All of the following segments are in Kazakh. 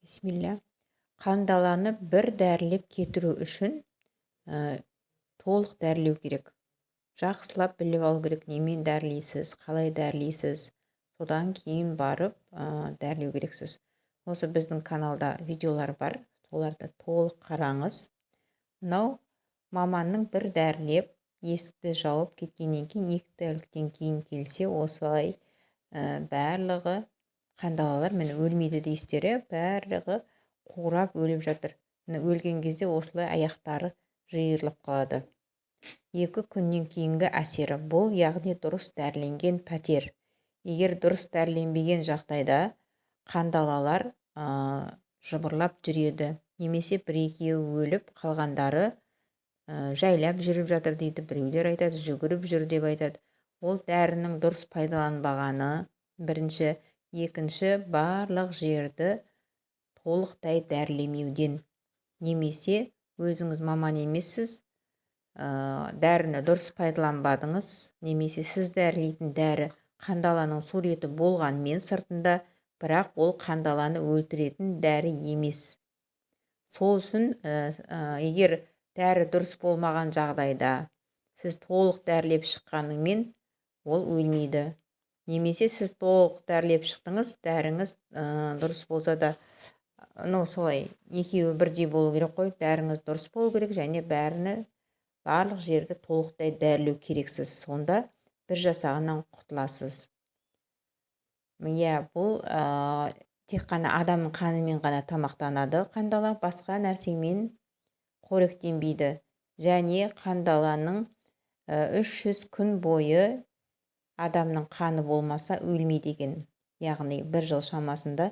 Бисмилля. Қандаланы бір дәрілеп кетіру үшін толық дәрілеу керек. Жақсылап біліп алу керек, немен дәрілейсіз, қалай дәрілейсіз. Содан кейін барып дәрілеу керексіз. Осы біздің каналда видеолар бар, соларды толық қараңыз. Мынау маманның бір дәрілеп, есікті жауып кеткеннен кейін, 2 тәуліктен кейін келсе, осылай барлығы қандалалар, міне, өлмейді дейсіздер, иә, барлығы қурап өліп жатыр. Міне, өлген кезде осылай аяқтары жиырылып қалады. 2 күннен кейінгі әсері бұл, яғни дұрыс дәріленген пәтер. Егер дұрыс дәріленбеген жағдайда қандалалар жыбырлап жүреді немесе бір екеуі өліп, қалғандары жайлап жүріп жатыр дейді. Біреулер айтады, жүгіріп жүр деп айтады. Ол дәрінің дұрыс пайдаланбағаны бірінші, екінші, барлық жерді толықтай дәрілемеуден немесе өзіңіз маман емессіз, дәріні дұрыс пайдаланбадыңыз немесе сіз дәрілейтін дәрі қандаланың суреті болғанмен сыртында, бірақ ол қандаланы өлтіретін дәрі емес. Сол үшін егер дәрі дұрыс болмаған жағдайда, сіз толық дәрілеп шыққаныңмен ол өлмейді немесе сіз толық дәрілеп шықтыңыз, дәріңіз дұрыс болса да, ну, солай, екеуі бірдей болу керек қой. Дәріңіз дұрыс болу керек және бәріні, барлық жерді толықтай дәрілеу керексіз. Сонда бір жасағынан құтыласыз. Иә, бұл тек қана адамның қанымен ғана тамақтанады қандала, басқа нәрсемен қоректенбейді. Және қандаланың 300 күн бойы адамның қаны болмаса, өлмейді екен, яғни бір жыл шамасында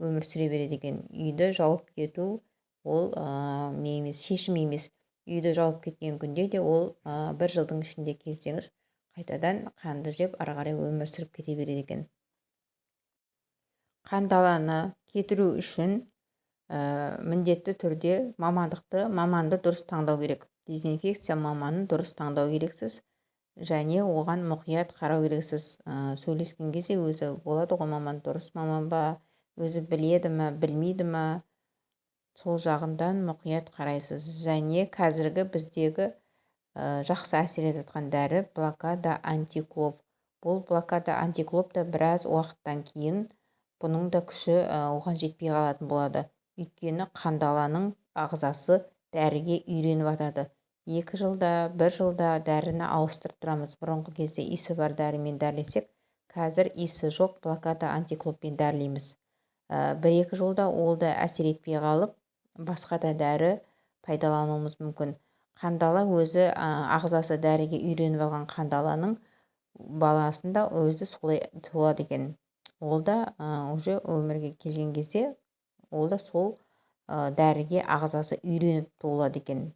өмір сүре береді екен. Үйді жауып кету ол не емес, шешім емес. Үйді жауып кеткен күнде де ол бір жылдың ішінде келсеңіз, қайтадан қанды жеп, ары қарай өмір сүріп кете береді екен. Қандаланы кетіру үшін міндетті түрде маманды дұрыс таңдау керек. Дезинфекция маманын дұрыс таңдау керексіз және оған мұқият қарау керексіз. Сөйлескен кезде өзі болады ғой, маман дұрыс маман ба, өзі біледі ма, білмейді ма, сол жағынан мұқият қарайсыз. Және қазіргі біздегі жақсы әсер етіп жатқан дәрі — Блокада Антиклоп. Бұл Блокада Антиклоп та біраз уақыттан кейін бұның да күші оған жетпей қалатын болады, өйткені қандаланың ағзасы дәріге үйреніп жатады. 2 жылда, бір жылда дәріні ауыстырып тұрамыз. Бұрынғы кезде иісі бар дәрімен дәрілесек, қазір иісі жоқ Блокада Антиклоппен дәрілейміз. 1-2 жылда ол да әсер етпей қалып, басқа да дәрі пайдалануымыз мүмкін. Қандала өзі ағзасы дәріге үйреніп алған қандаланың баласында өзі солай туады екен. Ол да уже өмірге келген кезде, ол да сол дәріге ағзасы үйреніп туылады екен.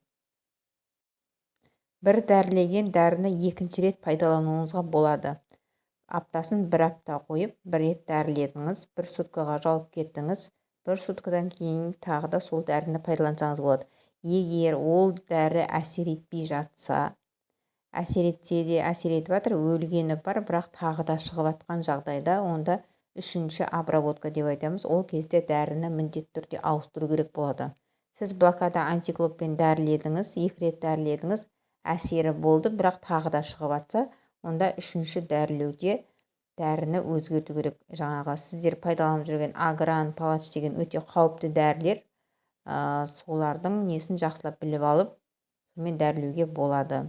Бір дәрілеген дәріні екінші рет пайдалануыңызға болады. Аптасын бір апта қойып, бір рет дәріледіңіз, бір суткаға жауып кеттіңіз, бір суткадан кейін тағы да сол дәріні пайдалансаңыз болады. Егер ол дәрі әсер етпей жатса, әсер етсе де, әсер етіп жатыр, өлгені бар, бірақ тағы да шығып жатқан жағдайда, онда үшінші обработка деп айтамыз. Ол кезде дәріні міндетті түрде ауыстыру керек болады. Сіз Блокада Антиклоппен дәріледіңіз, екі рет дәріледіңіз, әсері болды, бірақ тағы да шығып жатса, онда үшінші дәрілеуде дәріні өзгерту керек. Жаңағы сіздер пайдаланып жүрген Агран, Палач деген өте қауіпті дәрілер. Солардың несін жақсылап біліп алып, сонымен дәрілеуге болады.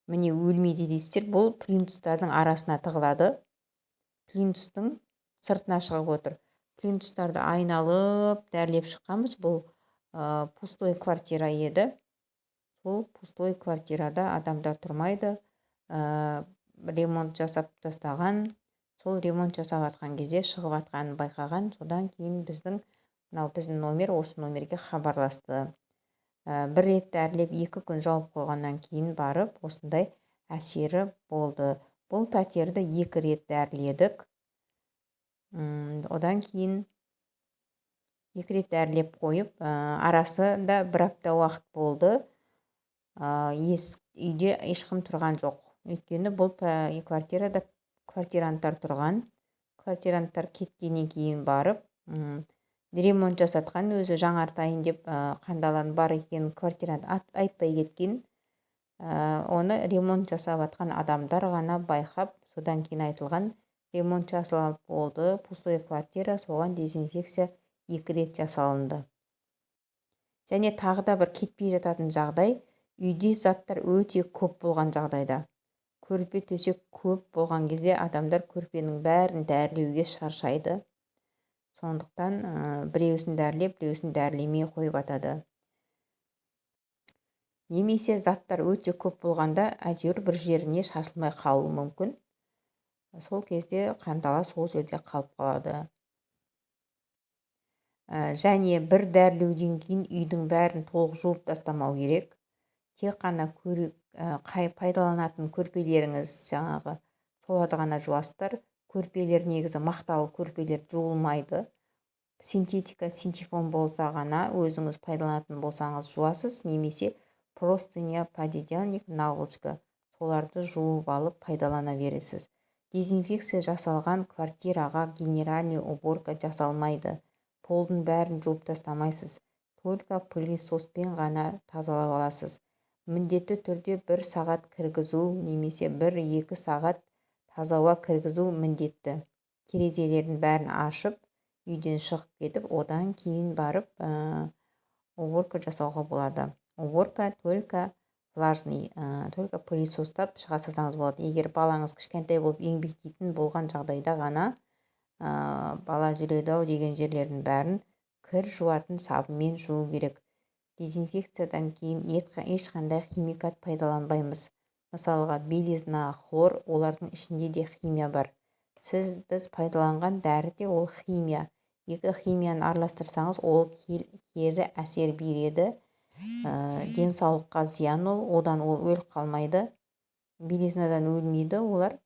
Міне, өлмейді дейсіздер. Бұл плинтустардың арасына тығылады, плинтустың сыртына шығып отыр. Плинтустарды айналып дәрілеп шыққанбыз. Бұл пустой квартира еді. Сол пустой квартирада адамдар тұрмайды, ремонт жасап тастаған. Сол ремонт жасап жатқан кезде шығып жатқанын байқаған. Содан кейін біздің мынау, біздің номер, осы номерге хабарласты. Бір рет дәрілеп, 2 күн жауып қойғаннан кейін барып осындай әсері болды. Бұл пәтерді екі рет дәріледік. Одан кейін екі рет дәрілеп қойып, арасында бір апта уақыт болды. Есік, үйде ешкім тұрған жоқ, өйткені бұл квартирада квартиранттар тұрған. Квартиранттар кеткеннен кейін барып Ремонт жасатқан, өзі жаңартайын деп, қандаланың бар екенін квартирант айтпай кеткен. Оны ремонт жасап жатқан адамдар ғана байқап, содан кейін айтылған: ремонт жасалып болды, пустой квартира, соған дезинфекция екі рет жасалынды. Және тағы да бір кетпей жататын жағдай: үйде заттар өте көп болған жағдайда, көрпе, төсек көп болған кезде адамдар көрпенің бәрін дәрілеуге шаршайды. Сондықтан біреусін дәрілеп, біреусін дәрілемей қойып жатады. Немесе заттар өте көп болғанда, әйтеуір бір жеріне шашылмай қалуы мүмкін. Сол кезде қандала сол жерде қалып қалады. Және бір дәрілеуден кейін үйдің бәрін толық жуып тастамау керек. Тек қана қай пайдаланатын көрпелеріңіз, жаңағы соларды ғана жуасыздар. Көрпелер, негізі мақталы көрпелер жуылмайды. Синтетика, синтепон болса ғана, өзіңіз пайдаланатын болсаңыз, жуасыз. Немесе простыня, пододеяльник, наволочка, соларды жуып алып пайдалана бересіз. Дезинфекция жасалған квартираға генеральный уборка жасалмайды. Полдың бәрін жуып тастамайсыз, только пылесоспен ғана тазалап аласыз. Міндетті түрде бір сағат кіргізу немесе 1-2 сағат таза ауа кіргізу міндетті. Терезелердің бәрін ашып, үйден шығып кетіп, одан кейін барып уборка жасауға болады. Уборка только влажный, только пылесостап шыға салсаңыз болады. Егер балаңыз кішкентай болып, еңбектейтін болған жағдайда ғана, бала жүреді ау деген жерлердің бәрін кір жуатын сабынмен жуу керек. Дезинфекциядан кейін ешқандай химикат пайдаланбаймыз. Мысалға, «Белизна», хлор, олардың ішінде де химия бар. Сіз, біз пайдаланған дәрі де ол химия. Екі химияны араластырсаңыз, ол кері әсер береді, денсаулыққа зиян. Ол одан ол өліп қалмайды, «Белизнадан» өлмейді олар.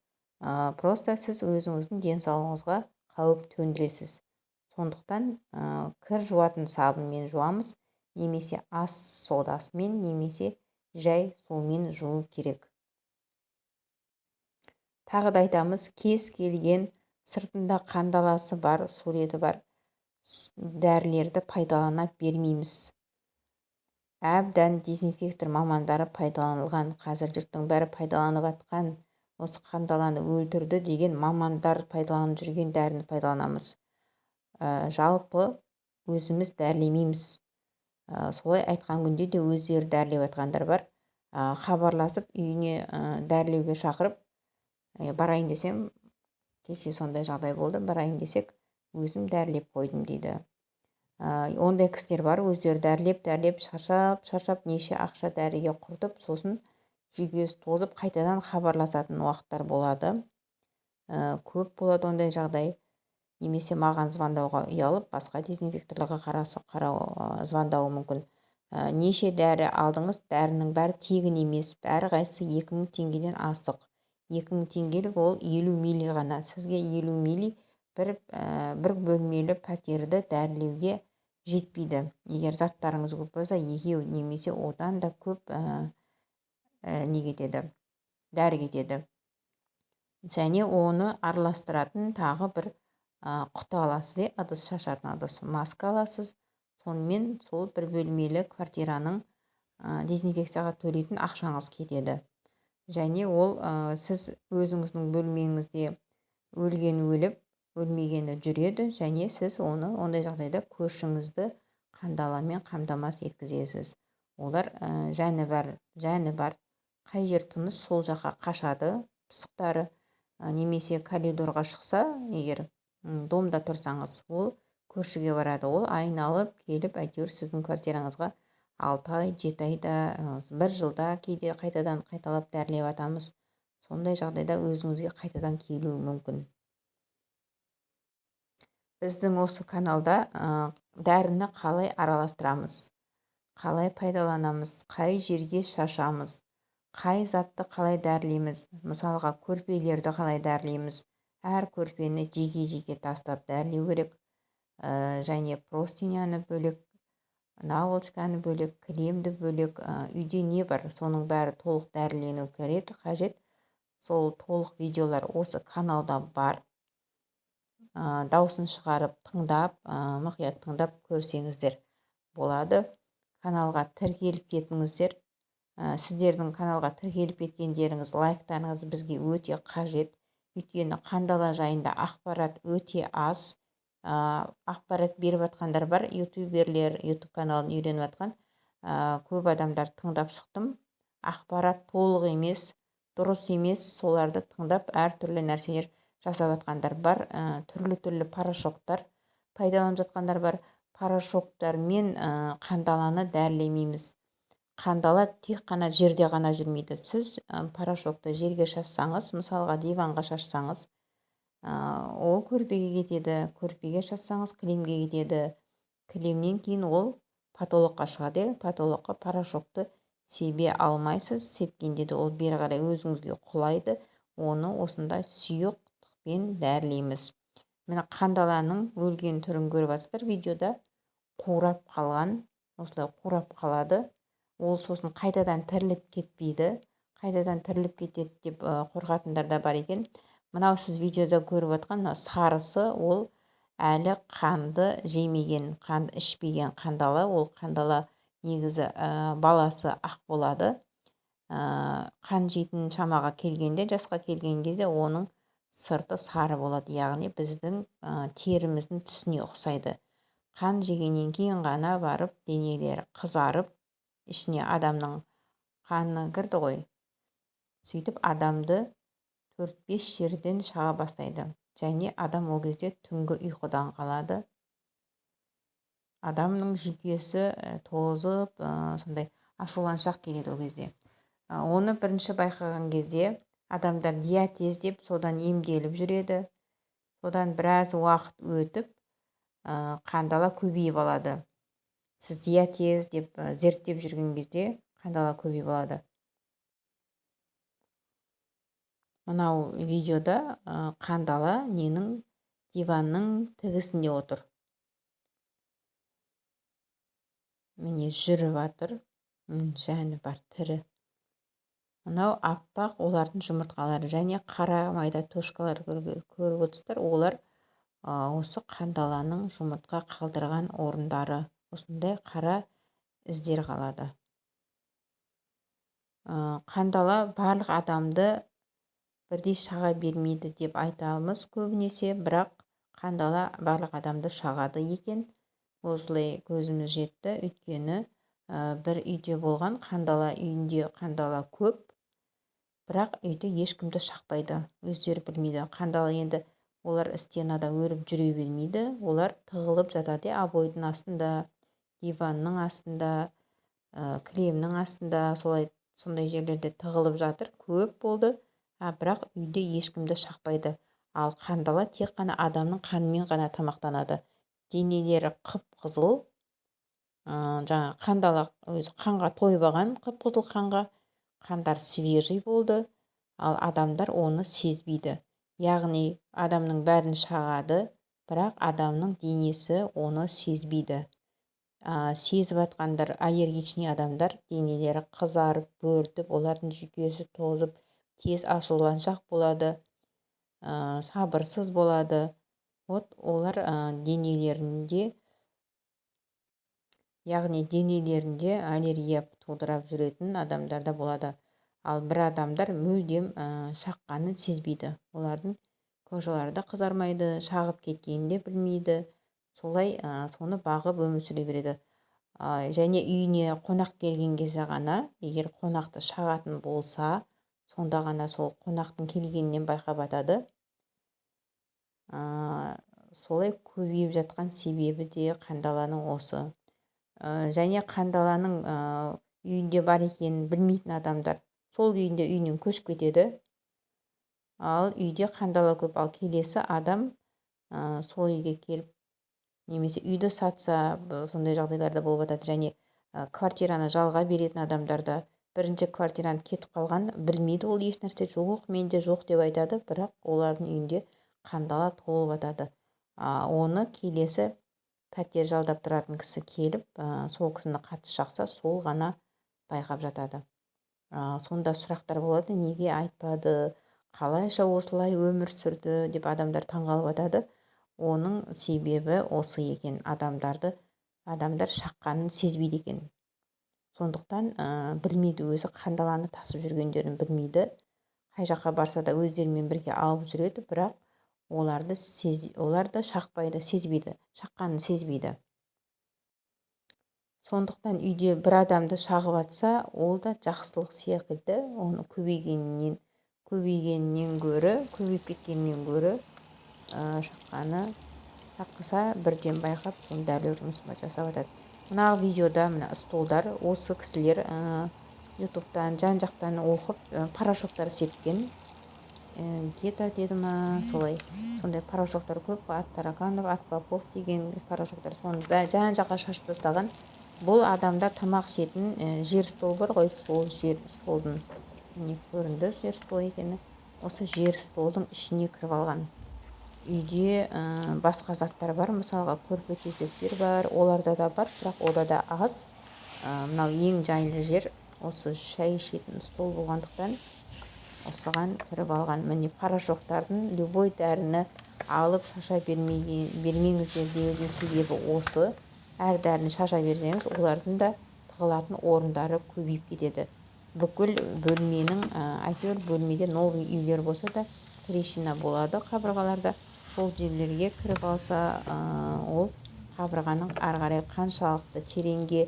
Просто сіз өзіңіздің денсаулығыңызға қауіп төндіресіз. Сондықтан кір жуатын сабынмен жуамыз немесе ас содасымен, немесе жай сумен жуу керек. Тағы да айтамыз: кез келген сыртында қандаласы бар, суреті бар дәрілерді пайдалана бермейміз. Әбден дезинфектор мамандары пайдаланылған, қазір жұрттың бәрі пайдаланып жатқан, осы қандаланы өлтірді деген мамандар пайдаланып жүрген дәріні пайдаланамыз. Жалпы өзіміз дәрілемейміз. Солай айтқан күнде де өздері дәрілеп жатқандар бар. Хабарласып, үйіне дәрілеуге шақырып, барайын десем, кеше сондай жағдай болды, барайын десек, өзім дәрілеп қойдым дейді. Ондай кісілер бар, өздері дәрілеп, дәрілеп, шаршап шаршап, неше ақша дәріге құртып, сосын жүйкесі тозып, қайтадан хабарласатын уақыттар болады. Көп болады ондай жағдай. Немесе маған звондауға ұялып, басқа дезинфекторларға қарау, звондауы мүмкін. Неше дәрі алдыңыз? Дәрінің бәрі тегін емес, әрқайсысы 2000 теңгеден астық. 2000 теңгелік ол 50 мили ғана. Сізге 50 мили бір бөлмелі пәтерді дәрілеуге жетпейді. Егер заттарыңыз көп болса, екеу немесе одан да көп не кетеді, дәрі кетеді. Және оны араластыратын тағы бір құты аласыз, иә, ыдыс шашатын ыдыс, маска аласыз. Сонымен сол бір бөлмелі квартираның дезинфекцияға төлейтін ақшаңыз кетеді. Және ол сіз өзіңіздің бөлмеңізде өлген өліп, өлмегені жүреді. Және сіз оны ондай жағдайда көршіңізді қандаламен қамтамасыз еткізесіз. Олар жаны бар, жаны бар, қай жер тыныш, сол жаққа қашады пысықтары. Немесе коридорға шықса, егер домда тұрсаңыз, ол көршіге барады. Ол айналып келіп, әйтеуір сіздің квартираңызға 6 ай, 7 айда, бір жылда кейде қайтадан қайталап дәрілеп жатамыз. Сондай жағдайда өзіңізге қайтадан келуі мүмкін. Біздің осы каналда дәріні қалай араластырамыз, қалай пайдаланамыз, қай жерге шашамыз, қай затты қалай дәрілейміз, мысалға, көрпелерді қалай дәрілейміз, әр көрпені жеке-жеке тастап дәрілеу керек, және простыняны бөлек, наволочканы бөлек, кілемді бөлек, үйде не бар, соның бәрі толық дәрілену керек, қажет. Сол толық видеолар осы каналда бар. Дауысын шығарып тыңдап, мұқият тыңдап көрсеңіздер болады. Каналға тіркеліп кетіңіздер. Сіздердің каналға тіркеліп кеткендеріңіз, лайктарыңыз бізге өте қажет. Өйткені қандала жайында ақпарат өте аз. Ақпарат беріп жатқандар бар, ютуберлер, ютуб каналын үйреніп жатқан көп адамдар тыңдап шықтым. Ақпарат толық емес, дұрыс емес, соларды тыңдап әртүрлі нәрселер жасап жатқандар бар. Түрлі-түрлі порошоктар пайдаланып жатқандар бар. Порошоктармен қандаланы дәрілемейміз. Қандала тек қана жерде ғана жүрмейді. Сіз порошокты жерге шашсаңыз, мысалға диванға шашсаңыз, ол көрпеге кетеді. Көрпеге шашсаңыз, кілемге кетеді. Кілемнен кейін ол потолокқа шығады. Потолокқа порошокты себе алмайсыз. Сепкенде де ол бері қарай өзіңізге құлайды. Оны осындай сұйықтықпен дәрілейміз. Міне, қандаланың өлген түрін көріп жатсыздар видеода. Қурап қалған, осылай қурап қалады. Ол сосын қайтадан тіріліп кетпейді. Қайтадан тіріліп кетеді деп қорқатындар да бар екен. Мынау сіз видеода көріп жатқан мына сарысы, ол әлі қанды жемеген, қанды ішпеген қандала. Ол қандала негізі баласы ақ болады. Қан жейтін шамаға келгенде, жасқа келген кезде оның сырты сары болады, яғни біздің теріміздің түсіне ұқсайды. Қан жегеннен кейін ғана барып денелері қызарып, ішіне адамның қаны кірді ғой. Сөйтіп адамды 4-5 жерден шаға бастайды. Және адам ол кезде түнгі ұйқыдан қалады. Адамның жүйкесі тозып, сондай ашуланшақ келеді ол кезде. Оны бірінші байқаған кезде адамдар диатез деп содан емделіп жүреді. Содан біраз уақыт өтіп, қандала көбейіп алады. Сіз диатез деп зерттеп жүрген кезде қандала көбейіп алады. Мынау видеода қандала ненің, диванның тігісінде отыр. Міне жүріп жатыр. Жаны бар, тірі. Мынау аппақ олардың жұмыртқалары және қара майда точкалар көріп отырсыздар. Олар осы қандаланың жұмыртқа қалдырған орындары. Осындай қара іздер қалады. Қандала барлық адамды бірдей шаға бермейді деп айтамыз көбінесе, бірақ қандала барлық адамды шағады екен. Осылай көзіміз жетті, өйткені бір үйде болған қандала, үйінде қандала көп, бірақ үйде ешкімді шақпайды, өздері білмейді. Қандала енді олар стенада өріп жүре бермейді, олар тығылып жатады обойдың астында, диванның астында, кілемнің астында, солай сондай жерлерде тығылып жатыр, көп болды. Бірақ үйде ешкімді шақпайды. Ал қандала тек қана адамның қанымен ғана тамақтанады. Денелері қып-қызыл, жаңа қандала өзі қанға тойбаған, қып-қызыл қанға, қандар свежий болды, ал адамдар оны сезбейді. Яғни адамның бәрін шағады, бірақ адамның денесі оны сезбейді. Сезіп жатқандар, аллергичный адамдар, денелері қызарып, бөртіп, олардың жүйкесі тозып, тез ашуланшақ болады, сабырсыз болады. Вот олар денелерінде, яғни денелерінде аллергия тудырап жүретін адамдарда болады. Ал бір адамдар мүлдем шаққанын сезбейді. Олардың кожалары да қызармайды, шағып кеткенін де білмейді. Солай соны бағып өмір сүре береді. Және үйіне қонақ келген кезде ғана, егер қонақты шағатын болса, сонда ғана сол қонақтың келгенінен байқап атады. Солай көбейіп жатқан себебі де қандаланың осы. Және қандаланың үйінде бар екенін білмейтін адамдар сол күйінде үйінен көшіп кетеді. Ал үйде қандала көп, ал келесі адам сол үйге келіп немесе үйді сатса, сондай жағдайлар да болып жатады. Және квартираны жалға беретін адамдар да бірінші квартирант кетіп қалған, білмейді, ол еш нәрсе жоқ, менде жоқ деп айтады, бірақ олардың үйінде қандала толып жатады. Оны келесі пәтер жалдап тұратын кісі келіп, сол кісіні қатты шақса, сол ғана байқап жатады. Сонда сұрақтар болады, неге айтпады, қалайша осылай өмір сүрді деп адамдар таңғалып жатады. Оның себебі осы екен: адамдарды, адамдар шаққанын сезбейді екен. Сондықтан білмейді, өзі қандаланы тасып жүргендерін білмейді. Қай жаққа барса да, өздерімен бірге алып жүреді, бірақ оларды олар да шақпайды, сезбейді, шаққанын сезбейді. Сондықтан үйде бір адамды шағып жатса, ол да жақсылық секілді. Оны көбейгенінен гөрі, көбейіп кеткенінен гөрі, шаққаны, шаққыса, бірден байқап, соны дәрілеу жұмысын жасап жатады. Мына видеода мына столдар, осы кісілер Ютубтан, жан жақтан оқып, порошоктар сепкен. Гета деді ма, солай, сондай порошоктар көп, от тараканов, от клопов деген порошоктар. Соны жан жаққа шашып тастаған. Бұл адамдар тамақ ішетін жер стол бар ғой, сол жер столдың, міне, көрінді жер стол екені, осы жер столдың ішіне кіріп алған. Үйде басқа заттар бар, мысалға, көрпе төсектер бар, оларда да бар, бірақ ода да аз. Мынау ең жайлы жер осы шай ішетін стол болғандықтан, осыған кіріп алған. Міне, порошоктардың, любой дәріні алып шаша бермеңіздер деудің себебі осы: әр дәріні шаша берсеңіз, олардың да тығылатын орындары көбейіп кетеді. Бүкіл бөлменің, әйтеуір бөлмеде, новый үйлер болса да, трещина болады қабырғаларда. Сол жерлерге кіріп алса, ол қабырғаның ары қарай қаншалықты тереңге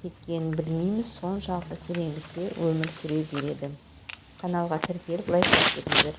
кеткенін білмейміз, соншалықты тереңдікте өмір сүре береді. Каналға тіркеліп, лайк басып кетіңіздер.